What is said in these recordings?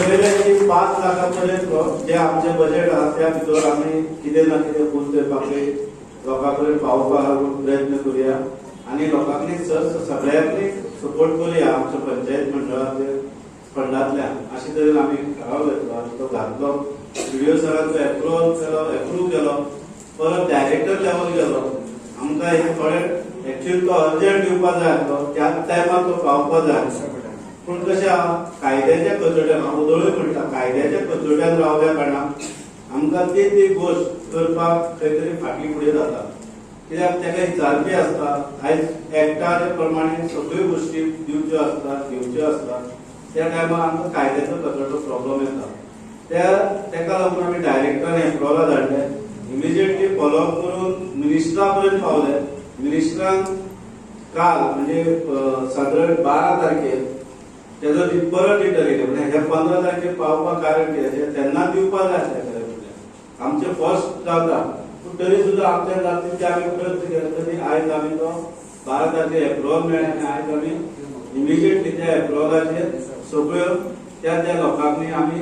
ठरयलें की 5 लाखा पर्यंत जे आमचे बजेट आहा, त्या भितर आमी कितें ना कितें करून ते बाकी लोकां कडेन पावोवपाक प्रयत्न करुया आनी लोकांनी सगळ्यांनी सपोर्ट करुया आमच्या पंचायत मंडळाचे फंडांतल्यान, अशे तरेन आमी ठराव घेतलो आनी तो घातलो. बीडीओ सरान तो एप्रुवल केलो, एप्रूव केलो. परत डायरेक्टर लेवल गेलो. आमकां हे थोडे एक्चुअली तो अर्जंट दिवपा जाय आसलो, त्याच टायमार तो पावपा जाय. पूण कशें आहा, कायद्याच्या कचोट्यान, हांव उदळूय म्हणटा, कायद्याच्या कचोट्यान रावल्या कारणान आमकां ती ती गोश्ट करपाक खंय तरी फाटीं फुडें जाता, कित्याक ताका विचारपी आसता. आयज एक्टाच्या प्रमाणे सगळ्यो गोश्टी दिवच्यो आसता, घेवच्यो आसता. त्या टायमार आमकां कायद्याचो कचोटो प्रॉब्लम येता. त्या ताका लागून आमी डायरेक्टरान एप्रुवला धाडले. इमिजिएटली फॉलोअप करून मिनिस्टरा पर्यंत पावले. मिनिस्टरान काल, म्हणजे सादारण 12 तारखेर तेजो परत रिटर्न येयले. म्हणजे हे 15 तारखेर पावपाक कारण कितें, तेन्ना दिवपा जाय आसलें खरें म्हणल्यार. आमचे फर्स्ट जाता, पूण तरी सुद्दां आमच्या जाता तितके आमी प्रयत्न केले. तरी आयज आमी तो 12 तारखेर एप्रुवल मेळ्ळें आनी आयज आमी इमिजिएटली त्या एप्रुवलाचेर सगळ्यो त्या त्या लोकांनी आमी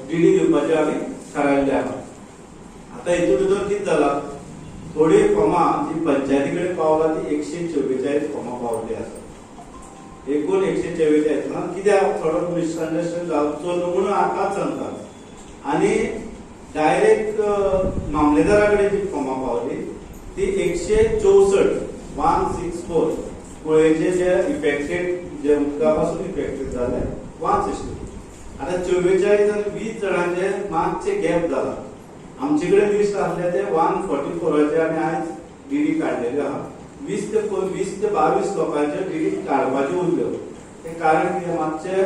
डीडी दिवपाचें आमी थारायल्लें आहा. आतां हितून भितर कितें जालां, थोडी फॉर्मां जी पंचायती कडेन पावला ती 144 फॉर्मां पावल्ली आसा, एकूण 144. कित्याक थोडो मिसअंडरस्टँड जावचो न्हू म्हणून आतांच सांगता. आनी डायरेक्ट मामलेदारा कडेन जी फॉर्मां पावली ती 164, 164. कुळेचे जे इफेक्टेड, जे उदका पासून इफेक्टेड जाले, 164. आतां 44 आनी 20 जाणांचे मातशे गॅप जाला. आमचे कडेन लिस्ट आसले ते 144चे आमी आयज डीडी काडलेले आहा. 20 ते 22 लोकांचे डीडी काडपाचे उरल्यो. ते कारण कितें, मातशे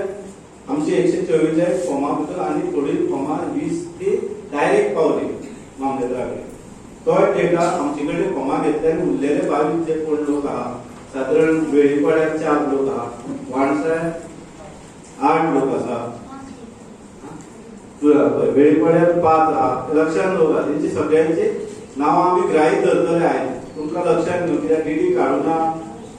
आमचे 144 फॉर्मा भितर आनी थोडी फॉर्मां 20 ती डायरेक्ट पावली मामलेदारा कडेन. तोय डेटा आमचे कडेन फॉर्मां घेतले आनी उरलेले 22 जे कोण लोक आहा, सादारण वेळीपाड्यार चार लोक आहा, वाणसाय आठ लोक आसा, वेळीपाड्यार पांच आहा, लक्षात दवरा. तेंची सगळ्यांची नांवां आमी ग्राहीत धरतले आयज. तुमकां लक्षात न्हू, कित्याक डीडी काडूना,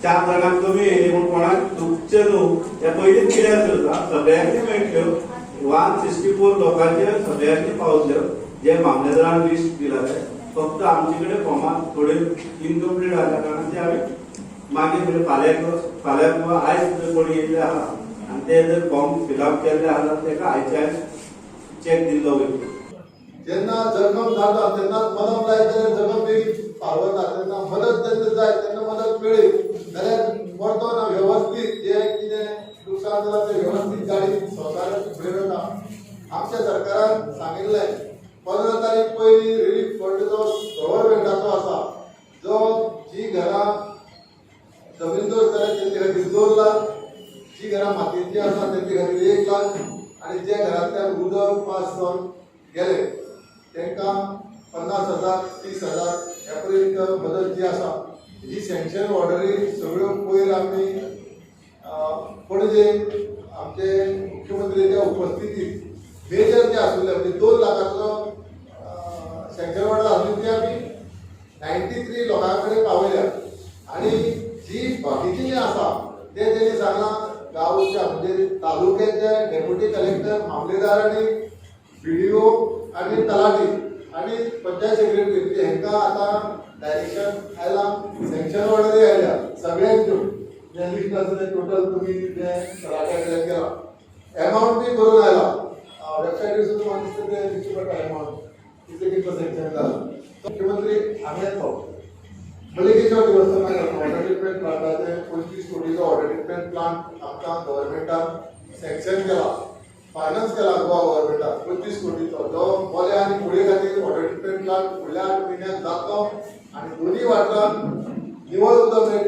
चार जाणांक कमी येयली म्हूण कोणाक दुखचें न्हू, त्या पयलींच क्लियर करता. सगळ्यांनी मेळटल्यो, 164 लोकांचे सगळ्यांनी पावतल्यो जे मामलेदारान लिस्ट दिला ते. फक्त आमचे कडेन फॉर्मां थोडे इनकम्प्लीट जाल्या कारणान ते आमी मागीर, म्हणजे फाल्यां फाल्यां किंवा आयज जर कोणी येयल्ले आहा आनी ते जर फॉर्म फिलअप केल्ले आहा जाल्यार ताका आयचे आयज चॅक दिल्लो वयतलो. जेन्ना जखम जाता तेन्नाच मलम लायत जाल्यार जखम बेगीन पावता. तेन्ना मदत जेन्ना जाय तेन्ना मदत मेळ्ळी जाल्यार परतो ना. व्यवस्थीत जे कितें लुकसाण जालां तें व्यवस्थीत गाडी संवसारात फुडें वता. आमच्या सरकारान सांगिल्लें, 15 तारीख पयली रिलीफ फंड जो गव्हर्मेंटाचो आसा, जो जी घरां जमीनदोस्त जाल्या तेंचे खातीर 2 लाख, जी घरां मातयेची आसा तेंचे खातीर 1 लाख आनी जे घरांतल्यान उदक पास जावन गेले तांकां 50,000, 30,000 ह्या पर्यंत मदत जी आसा, ही सँक्शन ऑर्डरी सगळ्यो पयर आमी पणजे आमचे मुख्यमंत्र्याच्या उपस्थितीत मेजर जे आसुल्ले, म्हणजे 2 लाखाचो सँक्शन ऑर्डर आसली, ती आमी 93 लोकां कडेन पावयल्या. आनी जी बाकीची जी आसा ते तेणी सांगलां, गांवच्या म्हणजे तालुक्याचे डेप्युटी कलेक्टर, मामलेदार आनी बीडीओ आनी तलाठी आनी पंचायत सेक्रेटरी, म्हणजे हेंकां आतां डायरेक्शन आयलां, सँक्शन ऑर्डरूय आयल्या सगळ्यांच्यो. जें लिस्ट आसा तें टोटल तुमी जें तलाठ्या कडेन केलां, एमावंट बी बरोवन आयला. वेबसायटीर सुद्दां म्हाका दिसता तें दिसची पडटा, एमावंट कितले कितलो सँक्शन जाला. मुख्यमंत्री हांगा येतलो. मल्लिकेश्वर देवस्थाना वॉटर ट्रिटमेंट प्लांटाचे 25 कोटीचो वॉटर ट्रिटमेंट प्लांट आमकां गव्हर्मेंटान सँक्शन केला, फायनान्स केला गोवा गव्हर्मेंटान 25 कोटीचो, जो मोले आनी कुळे खातीर वॉटर ट्रिटमेंट प्लांट फुडल्या 8 म्हयन्यात जातलो आनी दोनूय वाठारांत निवळ उदक मेळटलें.